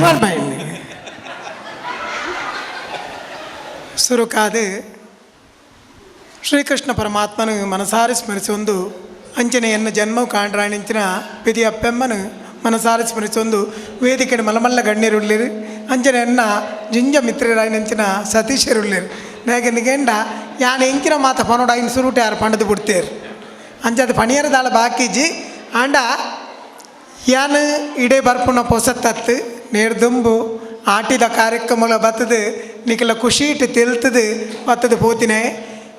ಬಂದ್ ಸುರುಕಾದ ಶ್ರೀಕೃಷ್ಣ ಪರಮಾತ್ಮನು ಮನಸಾರಿ ಸ್ಮರಿಸೊಂದು ಅಂಚನೆಯನ್ನು ಜನ್ಮ ಕಾಂಡ್ರಾಣಿಂಚಿನ ಪೆದಿ ಅಪ್ಪೆಮ್ಮನು ಮನಸಾರಿ ಸ್ಮರಿಸೊಂದು ವೇದಿಕೆ ಮಲಮಲ್ಲ ಗಣ್ಯರುಳ್ಳಿರು, ಅಂಚನೆಯನ್ನ ಜಿಂಜ ಮಿತ್ರರಾಯಿನಂಚಿನ ಸತೀಶರುಳ್ಳಿರು. ನೇಗಂಡ ಯಾನ್ ಎಂಚಿನ ಮಾತ ಪನೋಡ ಐನ್ ಸುರುಟೆ ಯಾರು ಪಂಡದು ಬಿಡ್ತೇರು. ಅಂಚದ ಪಣಿಯರದಾಳ ಬಾಕಿಜಿ. ಆಂಡ ಯಾನ್ ಇಡೇ ಬರ್ಪುನ ಪೊಸತ್ತತ್ತು ನೇರ್ದುಂಬು ಆಟಿದ ಕಾರ್ಯಕ್ರಮಲ ಬತ್ತದು ನಿಕಲ ಖುಷಿಟ್ ತೆಲ್ತದು ಬತ್ತದು ಪೋತಿನೆ.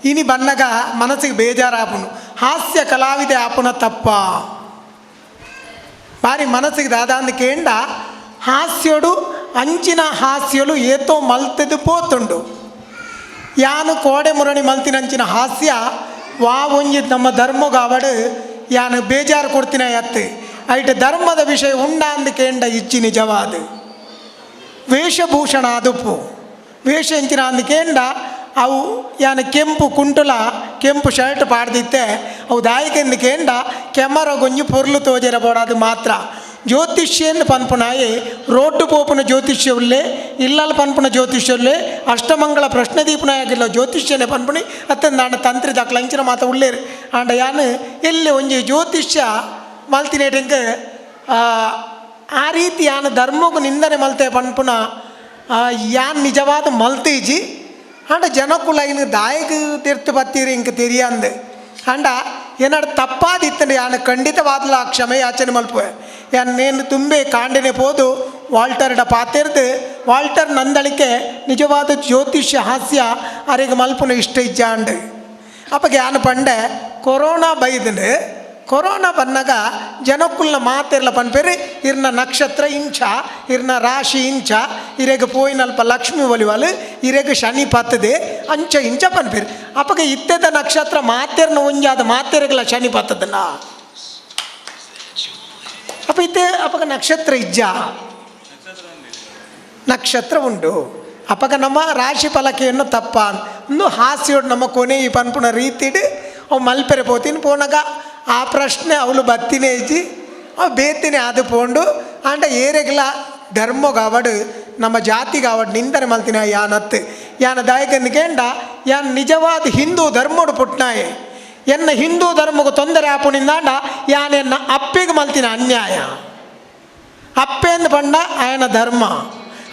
ಇನಿ ಬನ್ನಗ ಮನಸ್ಸಿಗೆ ಬೇಜಾರಾಪುನು, ಹಾಸ್ಯ ಕಲಾವಿದೆ ಆಪುನ ತಪ್ಪ ಬಾರಿ ಮನಸ್ಸಿಗೆ ದಾದಾಂದು ಕೇಂಡ. ಹಾಸ್ಯೋಡು ಅಂಚಿನ ಹಾಸ್ಯಲು ಏತೋ ಮಲ್ತದು ಪೋತುಂಡು. ಯಾನು ಕೋಡೆ ಮುರಣಿ ಮಲ್ತಿನಂಚಿನ ಹಾಸ್ಯ ವಾ ಒಂಜಿ ನಮ್ಮ ಧರ್ಮಗಾವಡು ಯಾನು ಬೇಜಾರು ಕೊಡ್ತಿನ ಎತ್ತು ಐಟ್ ಧರ್ಮದ ವಿಷಯ ಉಂಡಾಂದು ಕೇಂಡ ಇಚ್ಚಿ. ನಿಜವಾದ ವೇಷಭೂಷಣ ಅದುಪ್ಪು. ವೇಷ ಎಂಚಿನ ಅಂದು ಕೇಂಡ, ಅವು ಯಾನು ಕೆಂಪು ಕುಂಟುಲ ಕೆಂಪು ಶರ್ಟ್ ಪಾಡ್ದಿತ್ತೆ. ಅವು ದಾಯಿಕೆಂದು ಕೇಂಡ ಕೆಮರಗೊಂಜಿ ಪೊರ್ಲು ತೋಜೆರ ಬೋಡಾದು ಮಾತ್ರ. ಜ್ಯೋತಿಷ್ಯಂದು ಪನ್ಪುನಾಯಿ ರೋಡ್ಡು ಪೋಪುನ ಜ್ಯೋತಿಷ್ಯ ಉಲ್ಲೆ, ಇಲ್ಲಲ್ ಪನ್ಪುನ ಜ್ಯೋತಿಷ್ಯ ಉಲ್ಲೆ, ಅಷ್ಟಮಂಗಳ ಪ್ರಶ್ನೆ ದೀಪನಾಗಿಲ್ಲ ಜ್ಯೋತಿಷ್ಯನೇ ಪನ್ಪುನಿ ಅತ್ತಂದಾಂಡ ತಂತ್ರಿ ದಾಕ್ಲ ಅಂಚಿನ ಮಾತ ಉಲ್ಲೇರು. ಆಂಡ ಯಾನ್ ಎಲ್ಲಿ ಒಂಜಿ ಜ್ಯೋತಿಷ್ಯ ಮಲ್ತಿನೇಟಿಂಕ್ ಆ ರೀತಿ ಯಾನ್ ಧರ್ಮಗು ನಿಂದನೆ ಮಲ್ತೆ ಪನ್ಪುನ ಯಾನ್ ನಿಜವಾದ ಮಲ್ತೀಜಿ. ಆಂಡ ಜನಕುಲ ಐನ್ ದಾಯಗ್ ತಿರ್ತು ಬತ್ತೀರಿ ಇಂಕ್ ತೆರಿಯಂದು. ಆಂಡ ಏನಾಡು ತಪ್ಪಾದಿತ್ತಂಡೆ ಯಾನ್ ಖಂಡಿತವಾದ್ಲ ಕ್ಷಮೆ ಯಾಚನೆ ಮಲ್ಪುವೆ. ಯಾನ್ ನೇನು ತುಂಬೆ ಕಾಂಡನೆ ಪೋದು ವಾಲ್ಟರ್ಡ ಪಾತೆರ್ದು ವಾಲ್ಟರ್ ನಂದಳಿಕೆ ನಿಜವಾದ ಜ್ಯೋತಿಷ್ಯ ಹಾಸ್ಯ ಅರೆಗ್ ಮಲ್ಪುನ ಇಷ್ಟ ಇಜ್ಜಾಂಡ್. ಅಪ್ಪಗೆ ಯಾನ್ ಪಂಡೆ, ಕೊರೋನಾ ಬೈದಂಡು. ಕೊರೋನಾ ಬನ್ನಗ ಜನಕ್ಕುಲ್ನ ಮಾತೆರ್ಲ ಪನ್ಪೇರು, ಇರ್ನ ನಕ್ಷತ್ರ ಇಂಚ, ಇರ್ನ ರಾಶಿ ಇಂಚ, ಇರೆಗ್ ಪೋಯಿನಲ್ಪ ಲಕ್ಷ್ಮಿ ಒಲಿವಲ್, ಇರೆಗ್ ಶನಿ ಪತ್ತದೆ, ಅಂಚ ಇಂಚ ಪನ್ಪೇರು. ಅಪ್ಪಗೆ ಇತ್ತೆದ ನಕ್ಷತ್ರ ಮಾತೆರ್ನ ಒಂಜಾದ ಮಾತೆರೆಗ್ಲ ಶನಿ ಪತ್ತದನ? ಅಪ್ಪ ಇತ್ತೆ ಅಪ್ಪಗ ನಕ್ಷತ್ರ ಇಜ್ಜ? ನಕ್ಷತ್ರ ಉಂಡು. ಅಪ್ಪಗ ನಮ್ಮ ರಾಶಿ ಫಲಕೆಯನ್ನು ತಪ್ಪ ಒಂದು ಹಾಸ್ಯೋಡು ನಮ್ಮ ಕೊನೆ ಈ ಪನ್ಪುನ ರೀತಿಡ್ ಅವು ಮಲ್ಪೆರೆ ಪೋತೀನಿ ಪೋನಗ ಆ ಪ್ರಶ್ನೆ ಅವಳು ಬತ್ತಿನೇ ಇಜ್ಜಿ, ಅವು ಬೇತಿನೇ ಅದು ಪೋಂಡು. ಆಂಡ ಏರೆಗ್ಲ ಧರ್ಮಗಾವಡು ನಮ್ಮ ಜಾತಿಗಾವಡು ನಿಂದನೆ ಮಲ್ತಿನ ಯಾನತ್ತು. ಯಾನ ದಾಯಕನ್ ಕೇಂಡ, ಯಾನ್ ನಿಜವಾದ ಹಿಂದೂ ಧರ್ಮಡು ಪುಟ್ನಾಯೆ. ಎನ್ನ ಹಿಂದೂ ಧರ್ಮకు ತೊಂದರೆ ಆಪುನಿಂದಾಂಡ ಯಾನ್ ಎನ್ನ ಅಪ್ಪಿಗೆ ಮಲ್ತಿನ ಅನ್ಯಾಯ. ಅಪ್ಪೆಂದು ಪಂಡ ಆಯನ ಧರ್ಮ,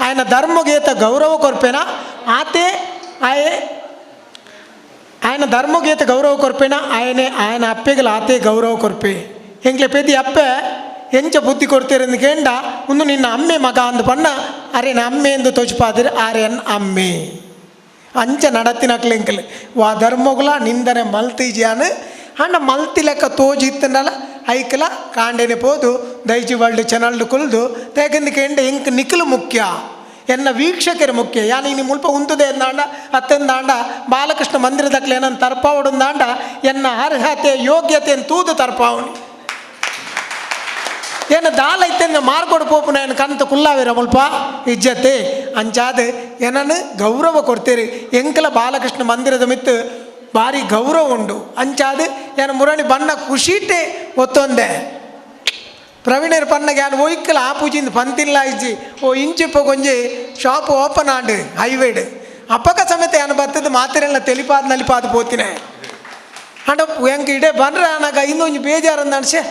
ಆಯನ ಧರ್ಮಗೇತ ಗೌರವ ಕೊರ್ಪೇನ ಆತೆ. ಆಯೆ ఆయన ಧರ್ಮಗೇತ ಗೌರವ ಕೊರ್ಪೇನ ಆಯನೆ ಆಯನ ಅಪ್ಪೆಗಲ ಆತೆ ಗೌರವ ಕೊರ್ಪೆ. ಎಂಕ್ಲೆ ಪೆದಿ ಅಪ್ಪೆ ಎಂಚ ಬುದ್ಧಿ ಕೊಡ್ತೀರಂದು ಕೇಂಡ, ಒಂದು ನಿನ್ನ ಅಮ್ಮೆ ಮಗ ಅಂದು ಪಣ್ಣ ಅರೆ ಅಮ್ಮೆ ಎಂದು ತೋಚಿಪಾದಿರ ಆರೆನ್ ಅಮ್ಮೆ ಅಂಚ ನಡತಿನಕ್ಲೆ. ಎಂಕಲೆ ವಾ ಧರ್ಮಗುಲ ನಿಂದನೆ ಮಲ್ತಿಜ್ಯಾನು. ಅಣ್ಣ ಮಲ್ತಿ ಲೆಕ್ಕ ತೋಜಿತ್ತಂಡಲ ಐಕಲ ಕಾಂಡೆನೆ ಪೋದು ದೈಜಿ ವರ್ಲ್ಡ್ ಚಾನಲ್ಡ್ ಕುಲ್ದು ತೇಗಂದು ಕೇಂಡ, ಎಂಕ್ ನಿಖಲು ಮುಖ್ಯ, ಎನ್ನ ವೀಕ್ಷಕರು ಮುಖ್ಯ. ಯಾನ್ ಇನಿ ಮುಲ್ಪ ಉಂತುದೆ ಎಂದಾಂಡ ಅತ್ತೆಂದಾಂಡ ಬಾಲಕೃಷ್ಣ ಮಂದಿರದಕ್ಲೆ ಏನನ್ನು ತರ್ಪಾವಡುಂದಾಂಡ ಎನ್ನ ಅರ್ಹತೆ ಯೋಗ್ಯತೆಯನ್ನು ತೂದು ತರ್ಪಾವಣಿ. ಏನು ದಾಲ ಇತ್ತೆಂದ ಮಾರ್ಗೋಡು ಪೋಪುನ ಏನು ಕಂತು ಕುಲ್ಲಾವಿರ ಮುಲ್ಪ ಇಜ್ಜತೆ. ಅಂಚಾದ ಏನನ್ನು ಗೌರವ ಕೊಡ್ತೀರಿ. ಎಂಕಲ ಬಾಲಕೃಷ್ಣ ಮಂದಿರದ ಮಿತ್ತು ಭಾರಿ ಗೌರವ ಉಂಡು. ಅಂಚಾದ ಏನು ಮುರಣಿ ಬಣ್ಣ ಖುಷಿಟೆ ಒತ್ತೊಂದೆ. ಪ್ರವೀಣರ್ ಪನ್ನಗ ಯಾನ್ ಒಯ್ಕಲ ಆ ಪೂಜಿಂದ ಪಂತಿಲ್ಲ ಇಜ್ಜಿ. ಓ ಇಂಚಿಪ್ಪ ಕೊಂಜಿ ಶಾಪ್ ಓಪನ್ ಆಂಡ್ ಹೈವೇಡ್. ಅಪ್ಪಕ ಸಮೇತ ಯಾನ್ ಬತ್ತದ ಮಾತಿರೆಲ್ಲ ತೆಲಿಪಾದ್ ನಲಿಪಾದ್ ಪೋತಿನೆ. ಅಂಡ ಎಂಕ್ ಇಡೆ ಬಂದ್ರೆ ಆನಾಗ ಇನ್ನೊಂಜಿ ಬೇಜಾರಂದ ಅನ್ಸೆ,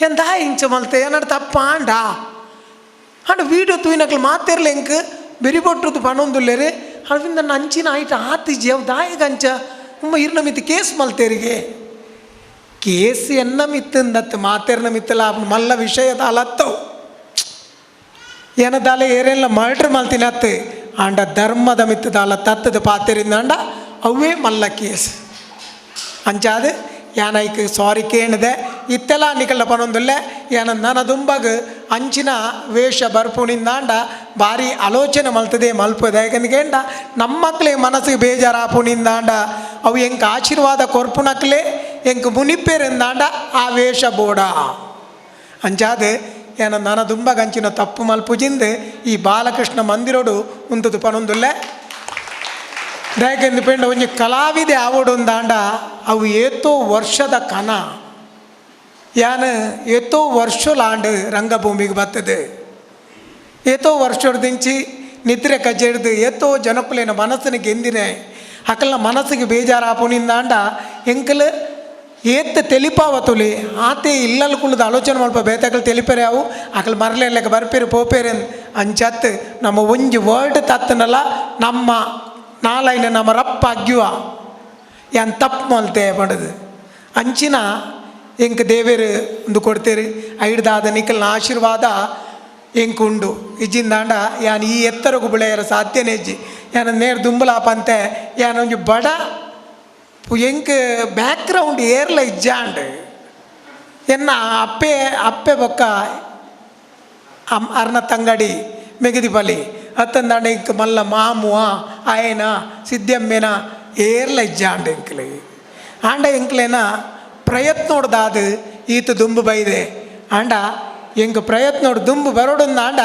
ಎಂದ ಇಂಚ ಮಲ್ತೆ, ಏನಾಡು ತಪ್ಪ ಆಂಡ. ಅಂಡ ವೀಡಿಯೋ ತೂಯಿನಕ್ಲು ಮಾತೆರ್ಲ ಎಂಕ್ ಬೆರಿಬೊಟ್ಟುದು ಪಣೊಂದುಲ್ಲೇರಿ. ಅಲ್ವಿಂದ ಅಂಚಿನ ಆಯ್ತು ಆತಿಜಿ. ಅವು ದಾಯಗ ಅಂಚ ಉಮ್ಮ ಇರ್ನ ಮಿತ್ತು ಕೇಸ್ ಮಲ್ತೇರಿಗೆ? ಕೇಸ್ ಎನ್ನ ಮಿತ್ತಂದತ್ತು, ಮಾತೆರ್ನ ಮಿತ್ತಲ ಮಲ್ಲ ವಿಷಯದ ಅಲತ್ತವು. ಏನದಾಲೆ ಏರೆಲ್ಲ ಮರ್ಡ್ರ್ ಮಲ್ತಿನ ಅತ್ತು. ಆಂಡ ಧರ್ಮದ ಮಿತ್ತದಾಲ ತತ್ತದ ಪಾತೆರಿಂದ ಅಂಡ ಅವೇ ಮಲ್ಲ ಕೇಸ್. ಅಂಚಾದ ಯಾನೈಕ್ ಸಾರಿ ಕೇಣದೆ. ಇತ್ತೆಲ್ಲ ನಿಕಲ್ನ ಪನೊಂದುಲ್ಲೆ. ಯಾನ ನನ ದುಂಬಗ್ ಅಂಚಿನ ವೇಷ ಬರ್ಪುನಿಂದಾಂಡ ಭಾರಿ ಆಲೋಚನೆ ಮಲ್ತದೆ ಮಲ್ಪದ. ಯಾಕಂದ್ರೆ ಕೇಂಡ ನಮ್ಮಕ್ಲೆ ಮನಸ್ಸಿಗೆ ಬೇಜಾರಾಪುನಿಂದಾಂಡ ಅವು ಎಂಕ್ ಆಶೀರ್ವಾದ ಕೊರ್ಪುನಕ್ಲೆ ಎಂಕ್ ಮುನಿಪೇರಿಂದಾಂಡ ಆ ವೇಷ ಬೋಡ. ಅಂಚಾದ ಏನ ನನ ದುಂಬಗ್ ಅಂಚಿನ ತಪ್ಪು ಮಲ್ಪುಜಿಂದು ಈ ಬಾಲಕೃಷ್ಣ ಮಂದಿರೋಡು ಉಂತುದು ಪನೊಂದುಲ್ಲೆ. ದಾಯಕೆಂದು ಪಂಡ ಒಂಜಿ ಕಲಾವಿದೆ ಆವೊಡುಂದಾಂಡ ಅವು ಏತೋ ವರ್ಷದ ಕನ. ಯಾನ್ ಏತೋ ವರ್ಷಲಾಂಡ್ ರಂಗಭೂಮಿಗೆ ಬರ್ತದೆ. ಏತೋ ವರ್ಷಡ್ದಿಂಚಿ ನಿದ್ರೆ ಕಜೆಡ್ದು ಏತೋ ಜನಕುಲೇನ ಮನಸ್ಸಿನ ಗೆಂದಿನೆ ಅಕಲ್ನ ಮನಸ್ಸಿಗೆ ಬೇಜಾರಾಪುನಿಂದಾಂಡ ಎಂಕಲ್ ಏತ್ ತೆಲಿಪಾವ ತುಲಿ ಆತೆ ಇಲ್ಲಲ್ ಕುಳ್ದು ಆಲೋಚನೆ ಮಲ್ಪ ಬೇತಕಲ್ ತೆಲಿಪೆರೆ ಅವು ಅಕಲ್ ಮರಲೆಲ್ಲಕ ಬರ್ಪೇರು ಪೋಪೇರೆ ಅಂಚತ್ ನಮ್ಮ ಒಂಜಿ ವರ್ಡ್ ತತ್ತನಲ್ಲ ನಮ್ಮ ನಾಲೈನ ನಮ್ಮ ರಪ್ಪ ಅಗ್ಯುವ ಯಾನ್ ತಪ್ಪು ಮಲ್ತೆ ಪಂಡದು ಅಂಚಿನ ಎಂಕ್ ದೇವೇರು ಒಂದು ಕೊಡ್ತೇರಿ ಐಡ್ದಾದ ನಿಕಲ್ನ ಆಶೀರ್ವಾದ ಎಂಕ್ ಉಂಡು ಇಜ್ಜಿಂದಾಂಡ ಯಾನ್ ಈ ಎತ್ತರಗು ಬೆಳೆಯರ ಸಾಧ್ಯನೇ ಇಜ್ಜಿ. ಯಾನ್ ನೇರ್ ದುಂಬುಲಾಪಂತೆ ಯಾನ್ ಒಂಜಿ ಬಡ ಎಂಕ್ ಬ್ಯಾಕ್ಗ್ರೌಂಡ್ ಏರ್ಲ ಇಜ್ಜಾಂಡ್ ಎನ್ನ ಅಪ್ಪೆ ಅಪ್ಪೆ ಬೊಕ್ಕ ಅರ್ನ ತಂಗಡಿ ಮೆಗದಿ ಬಲಿ ಅತ್ತಂದಾಂಡ ಎಂಕ್ ಮಲ್ಲ ಮಾಮುವ ಆಯನ ಸಿದ್ದಮ್ಮೆನ ಏರ್ಲ ಇಜ್ಜಾಂಡ್ ಎಂಕ್ಲೆ ಆಂಡ ಎಂಕ್ಲೇನ ಪ್ರಯತ್ನೋಡ್ದಾದು ಈತ ದುಂಬು ಬೈದೆ ಆಂಡ ಎಂಕ್ ಪ್ರಯತ್ನೋಡು ದುಂಬು ಬರೋಡೊಂದು ಆಂಡ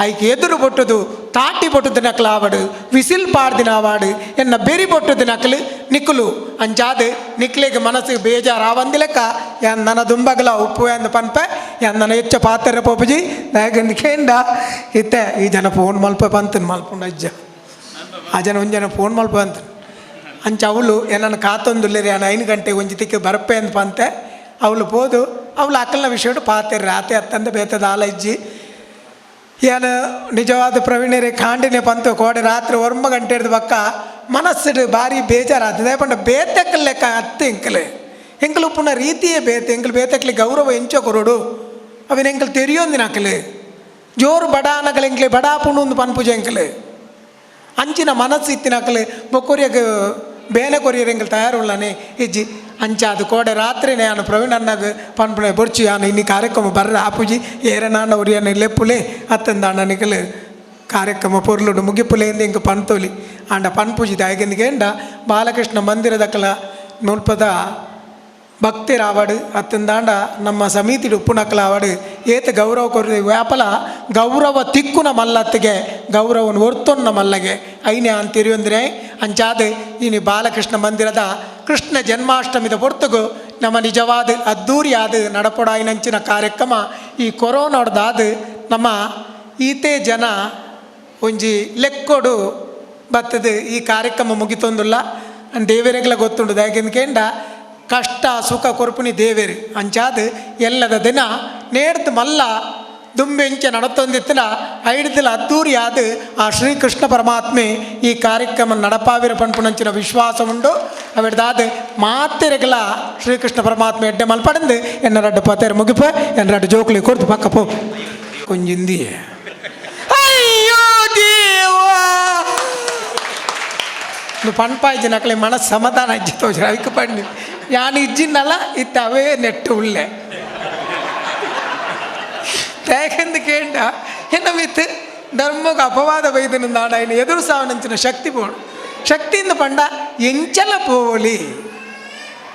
ಐಕ್ ಎದುರು ಬೊಟ್ಟುದು ತಾಟಿ ಬೊಟ್ಟುದು ನಕಲು ಆವಡು ವಿಸಿಲ್ ಪಾಡ್ದಿನ ಆವಾಡು ಎನ್ನ ಬೆರಿ ಬೊಟ್ಟುದು ನಕಲು ನಿಕ್ಕುಲು ಅಂಚಾದು ನಿಕ್ಲೆಗ್ ಮನಸ್ಸಿಗೆ ಬೇಜಾರು ಆವಂದಿಲೆಕ್ಕ ಯಾನ್ ನನ್ನ ದುಂಬಗಲ ಉಪ್ಪು ಅಂದ್ ಪನ್ಪೆ ಯಾನ್ ನನ್ನ ಹೆಚ್ಚ ಪಾತೆರ ಪೋಪುಜಿ ದಾಯೆಗಂದ್ ಕೇಂಡ ಇತ್ತೆ ಈ ಜನ ಫೋನ್ ಮಲ್ಪ ಪಂತನ್ ಮಲ್ಪುಂಡು ಅಜ್ಜ ಆ ಜನ ಒಂಜಿ ಜನ ಫೋನ್ ಮಲ್ಪ ಅಂತ ಅಂಚ ಅವಳು ಏನನ್ನ ಕಾತೊಂದುಲ್ಲೆರ್ ಯಾನ್ 5 ಗಂಟೆಗೆ ಒಂಜಿ ತಿಕ್ಕು ಬರ್ಪೆ ಅಂದ್ ಪಂತೆ ಅವಳು ಪೋದು ಅವಳು ಅಕಲ್ನ ವಿಷಯಡು ಪಾತೆರ್ರೆ ಆತೆ ಅತ್ತಂದ ಬೇತೆ ದಾಲ ಇಜ್ಜಿ. ಯಾನ್ ನಿಜವಾದ ಪ್ರವೀಣರೇ ಕಾಂಡಿನೆ ಪಂತು ಕೋಡೆ ರಾತ್ರಿ 9 ಗಂಟೆ ಹಿಡ್ದು ಬಕ್ಕ ಮನಸ್ಸುಡು ಭಾರಿ ಬೇಜಾರಾತದೆ ದಾಯೆ ಬೇತೆಕ್ಕಲ್ ಲೆಕ್ಕ ಅತ್ತೆ ಎಂಕಲೆ ಎಂಕಲು ಉಪ್ಪುನ ರೀತಿಯೇ ಬೇತೆ ಎಂಕಲು ಬೇತೆಕ್ಲಿ ಗೌರವ ಎಂಚ ಕೊರೊಡು ಅವಿನ ಎಂಕಲು ತೆರಿಯೊಂದಿನ ಅಕಲೆ ಜೋರು ಬಡ ಅನಕಲೆ ಎಂಕ್ಲೆ ಬಡ ಪುಂಡು ಪನ್ಪುಜ ಎಂಕಲೆ ಅಂಚಿನ ಮನಸ್ಸು ಇತ್ತಿನ ಅಕಲೆ ಬೊಕ್ಕೊರಿಯಗ್ ಬೇನೆ ಕೊರಿಯರ್ ಎಂಕಲ್ ತಯಾರುಳ್ಳನೆ ಇಜ್ಜಿ. ಅಂಚಾದ ಕೋಡೆ ರಾತ್ರಿನೇ ಯಾನು ಪ್ರವೀಣ್ ಅಣ್ಣಗ್ ಪನ್ಪುನೆ ಬೊರ್ಚಿ ಯಾನು ಇನ್ನಿ ಕಾರ್ಯಕ್ರಮ ಬರ್ರ ಆಪುಜಿ ಏರನಾಂಡ ಒರಿಯನ ಲೆಪ್ಪುಲೆ ಅತ್ತಂದಾಂಡ ನಿಕಲು ಕಾರ್ಯಕ್ರಮ ಪೊರ್ಲುಡು ಮುಗಿಪುಲೆ ಇಂದ್ ಎಂಕ್ ಪನ್ತೊಲಿ ಆಂಡ ಪನ್ಪುಜಿ ದಾಯೆಗಂದ್ ಕೇಂಡ ಬಾಲಕೃಷ್ಣ ಮಂದಿರದಕಲ ಮುಲ್ಪದ ಭಕ್ತರಾವಡು ಅತ್ತಂದಾಂಡ ನಮ್ಮ ಸಮಿತಿಡು ಉಪ್ಪುನಕಲಾವಡು ಏತ್ ಗೌರವ ಕೊರ್ದು ವ್ಯಾಪಲ ಗೌರವ ತಿಕ್ಕುನ ಮಲ್ಲತ್ತಿಗೆ ಗೌರವನ ಒರ್ತೊನ್ನ ಮಲ್ಲಗೆ ಐನೆ ಅಂತಿರಿಯೊಂದ್ರೆ ಅಂಚಾದ ಇನಿ ಬಾಲಕೃಷ್ಣ ಮಂದಿರದ ಕೃಷ್ಣ ಜನ್ಮಾಷ್ಟಮಿದ ಪೊರ್ತುಗು ನಮ್ಮ ನಿಜವಾದ ಅದ್ದೂರಿಯಾದ ನಡಪೊಡಾಯಿನಂಚಿನ ಕಾರ್ಯಕ್ರಮ ಈ ಕೊರೋನಾಡ್ದಾದ ನಮ್ಮ ಈತೆ ಜನ ಒಂಜಿ ಲೆಕ್ಕೊಡು ಬತ್ತದು ಈ ಕಾರ್ಯಕ್ರಮ ಮುಗಿತೊಂದುಲ್ಲ. ದೇವರೆಗ್ಲ ಗೊತ್ತುಂಡು ದಾಯೆಗಂದ್ ಕೇಂಡ ಕಷ್ಟ ಸುಖ ಕೊರ್ಪುನಿ ದೇವೇರು ಅಂಚಾದ್ ಎಲ್ಲದ ದಿನ ನೇಡ್ದು ಮಲ್ಲ ದುಂಬೆಂಚ ನಡತೊಂದಿತ್ತಿನ ಐಡ್ದಿಲ ಅದ್ದೂರಿಯಾದ ಆ ಶ್ರೀಕೃಷ್ಣ ಪರಮಾತ್ಮೆ ಈ ಕಾರ್ಯಕ್ರಮ ನಡಪಾವಿರ ಪನ್ಪುನಂಚಿನ ವಿಶ್ವಾಸ ಉಂಡು. ಅವೆಡ್ದಾದ ಮಾತೆರೆಗಲ ಶ್ರೀಕೃಷ್ಣ ಪರಮಾತ್ಮೆ ಎಡ್ಡೆ ಮಲ್ಪಡಂದು ಎನ್ನ ರಡ್ಡು ಪತೇರು ಮುಗಿಪ ಎನ್ನ ರಡ್ಡು ಜೋಕ್ಲಿ ಕೊರ್ದು ಪಕ್ಕ ಪೋ ಕೊಂಜಿಂದಿ ಅಯ್ಯೋ ದೇವಾ నువ్వు ಪನ್ಪಾಯ್ಜಿ ನಕಲೆ ಮನಸ್ಸು ಸಮಾಧಾನ ಅಜ್ಜಿ ತೋಜ ಐಕ್ ಪಂಡಿ ಯಾನ್ ಇಜ್ಜಿನ್ನಲ್ಲ ಇತ್ತ ಅವೇ ನೆಟ್ಟು ಉಳ್ಳೆ ತೇಕೆಂದು ಕೇಂಡ ಎನ್ನ ಮಿತ್ ಧರ್ಮಕ್ಕೆ ಅಪವಾದ ಬೈದನ ನಾಡಾಯಿನ ಎದುರು ಸಾವನಂಚಿನ ಶಕ್ತಿ ಬೋಡು ಶಕ್ತಿಯಿಂದ ಪಂಡ ಎಂಚಲ ಪೋಲಿ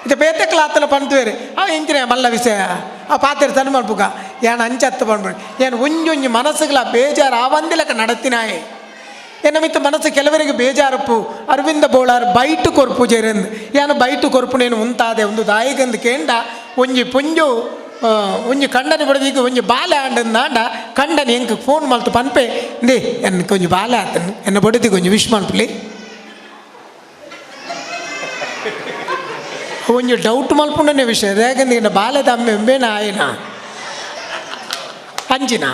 ಇದು ಬೇತೆ ಕ್ಲಾತನ ಪಂತುವೇರು ಆ ಎಂಚಿನ ಮಲ್ಲ ವಿಷಯ ಆ ಪಾತ್ರೆ ತನ್ನ ಮಲ್ಪುಗ ಯಾನ್ ಅಂಚತ್ತು ಪಂಡ್ಬಿಡು ಯಾನ್ ಒಂಜೊಂಜಿ ಮನಸ್ಸುಗಳ ಬೇಜಾರು ಆವಂದಿಲಕ ನಡತಿನಾಯೆ ಎನ್ನ ಮಿತ್ತ ಮನಸ್ಸು ಕೆಲವರಿಗೆ ಬೇಜಾರಪ್ಪು ಅರವಿಂದ ಬೋಳಾರ್ ಬೈಟು ಕೊರ್ಪು ಜೇರಂದು ಯಾನು ಬೈಟು ಕೊರ್ಪು ನೇನು ಉಂತಾದೆ ಒಂದು ದಾಯಿಗಂದು ಕೇಂಡ ಒಂಜಿ ಪೊಂಜು ಒಂಜಿ ಕಂಡನಿ ಬಡದಿಗೆ ಒಂಜಿ ಬಾಲೆ ಆಂಡಂದಾಂಡ ಕಂಡನಿ ಎಂಕ್ ಫೋನ್ ಮಲ್ತು ಪನ್ಪೆ ಇಂದೇ ಎನ್ನ ಕೊಂಜಿ ಬಾಲೆ ಆತನು ಎನ್ನ ಬಡದಿ ಕೊಂಜಿ ವಿಶ್ ಮಲ್ಪುಲಿ ಒಂಜಿ ಡೌಟ್ ಮಲ್ಪುಂಡನೆ ವಿಷಯ ಯಾಕಂದ್ರೆ ಎನ್ನ ಬಾಲೆದ ಅಮ್ಮೆ ಎಂಬೇನ ಆಯನ ಅಂಚಿನ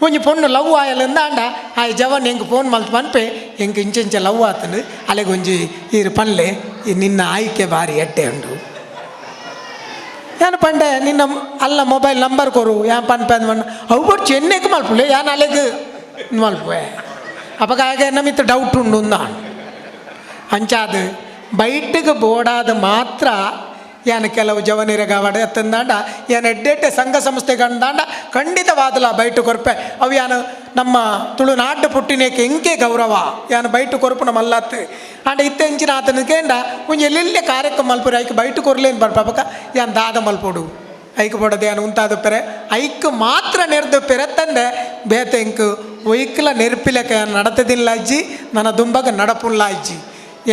ಒಂಜಿ ಪೊಣ್ಣು ಲವ್ ಆಯಲಂದಾಂಡ ಆಯ್ ಜವನ್ ಎಂಕ್ ಫೋನ್ ಮಲ್ತು ಪನ್ಪೆ ಎಂಕ್ ಇಂಚ ಲವ್ ಆತನು ಅಲೆಗ್ ಒಂಜಿ ಈರು ಪನ್ಲೆ ಈ ನಿನ್ನ ಆಯ್ಕೆ ಬಾರಿ ಎಡ್ಡೆ ಉಂಡು ಯಾನ್ ಪಂಡೆ ನಿನ್ನ ಅಲ್ಲ ಮೊಬೈಲ್ ನಂಬರ್ ಕೊರು ಯಾನ್ ಪನ್ಪೆ ಅಂದ್ ಪಂಡ ಅವು ಬೊಡ್ಚಿ ಎನ್ನೆಕ್ ಮಲ್ಪುಲೆ ಯಾನ್ ಅಲೆಗ್ ಮಲ್ಪುವೆ ಅಪಗ ಆಗ ನಮಿತ್ ಡೌಟ್ ಉಂಡು ಅಂದಾಂಡ್ ಅಂಚಾದ್ ಬೈಟಿಗೆ ಬೋಡಾದ ಮಾತ್ರ ಯಾನ್ ಕೆಲವು ಜವನಿರಗಾವಡೆ ಅತ್ತಂದಾಂಡ ಯಾನ್ ಎಡ್ಡೆಡ್ಡೆ ಸಂಘ ಸಂಸ್ಥೆ ಕಂದಾಂಡ ಖಂಡಿತವಾದಲ ಬೈಟು ಕೊರ್ಪೆ ಅವು ಯಾನು ನಮ್ಮ ತುಳುನಾಡು ಪುಟ್ಟಿನೇಕೆ ಎಂಕೆ ಗೌರವ ಯಾನ್ ಬೈಟು ಕೊರ್ಪುನ ಮಲ್ಲತ್ತು ಆಂಡ ಇತ್ತೆ ಇಂಚಿನ ಆತನ ಕೇಂಡ ಒಂಜಿ ಎಲ್ಲೆಲ್ಲೆ ಕಾರ್ಯಕ್ರಮ ಮಲ್ಪುರೆ ಐಕ್ ಬೈಟು ಕೊರ್ಲೇನ್ ಬರ್ಪ ಅಪಕ ಯಾನ್ ದಾದ ಮಲ್ಪೊಡು ಐಕ್ ಬೋಡದೆ ಯಾನ್ ಉಂತಾದ ಪೆರೆ ಐಕ್ ಮಾತ್ರ ನೆರ್ದು ಪೆರೆತ್ತಂದೆ ಬೇತೆ ಎಂಕ್ ಒಯ್ಕ್ಲ ನೆರ್ಪಿಲೆಕ ಯಾನ್ ನಡತದಿಲ್ಲ ಅಜ್ಜಿ ನನ್ನ ದುಂಬಗ ನಡಪುಲ್ಲ ಅಜ್ಜಿ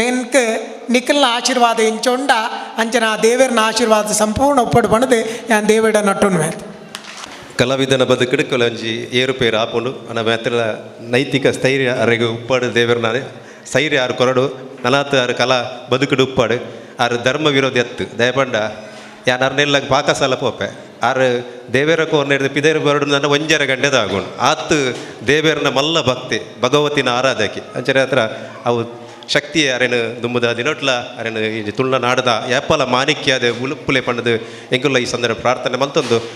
ಎಂಕ್ ನಿಖಲ್ನ ಆಶೀರ್ವಾದ ಎಂಚೊಂಡ ಅಂಚನ ಆ ದೇವರನ ಆಶೀರ್ವಾದ ಸಂಪೂರ್ಣ ಒಪ್ಪಡು ಪಣದು ಯಾನ್ ದೇವೇಡ ನಟ್ಟುನ್ವೆ. ಕಲಾವಿದನ ಬದುಕುಡು ಕೆಲವೊಂಜಿ ಏರುಪೇರು ಆಪುಂಡು. ಅನ ಮಾತ್ರ ನೈತಿಕ ಸ್ಥೈರ್ಯ ಅರೆಗ್ ಉಪ್ಪಾಡು, ದೇವರ್ನಾರೆ ಸ್ಥೈರ್ಯ ಆರು ಕೊರಡು, ನನಾತ್ ಆರು ಕಲಾ ಬದುಕುಡು ಉಪ್ಪಾಡು. ಆರು ಧರ್ಮ ವಿರೋಧಿ ಅತ್ತು. ದಯಪಂಡ ಯಾನ್ ಅರ್ನೆಲ್ಲ ಪಾಕಸಾಲ ಪೋಪೆ. ಆರು ದೇವೆರ ಕೋರ್ನೆರ್ದು ಪಿದೇರು ಬರಡು ನನ್ನ ಒಂಜರೆ ಗಂಟೆದ ಆಗುಂಡು. ಆತ್ ದೇವೆರ್ನ ಮಲ್ಲ ಭಕ್ತಿ, ಭಗವತಿನ ಆರಾಧಕಿ. ಅಂಚನೆ ಹತ್ರ ಅವು ಶಕ್ತಿ ಅರೆನ ದುಂಬುದ ದಿನೊಟ್ಲ ಅರೆನ ಈ ತುಳುನಾಡದ ಏಪಲ ಮಾಣಿಕ್ಯದ ಉಳುಪ್ಪುಲೆ ಪಂಡದು ಎಂಕುಲ್ಲ ಈ ಸಂದರ್ಭ ಪ್ರಾರ್ಥನೆ ಮಲ್ತೊಂದು.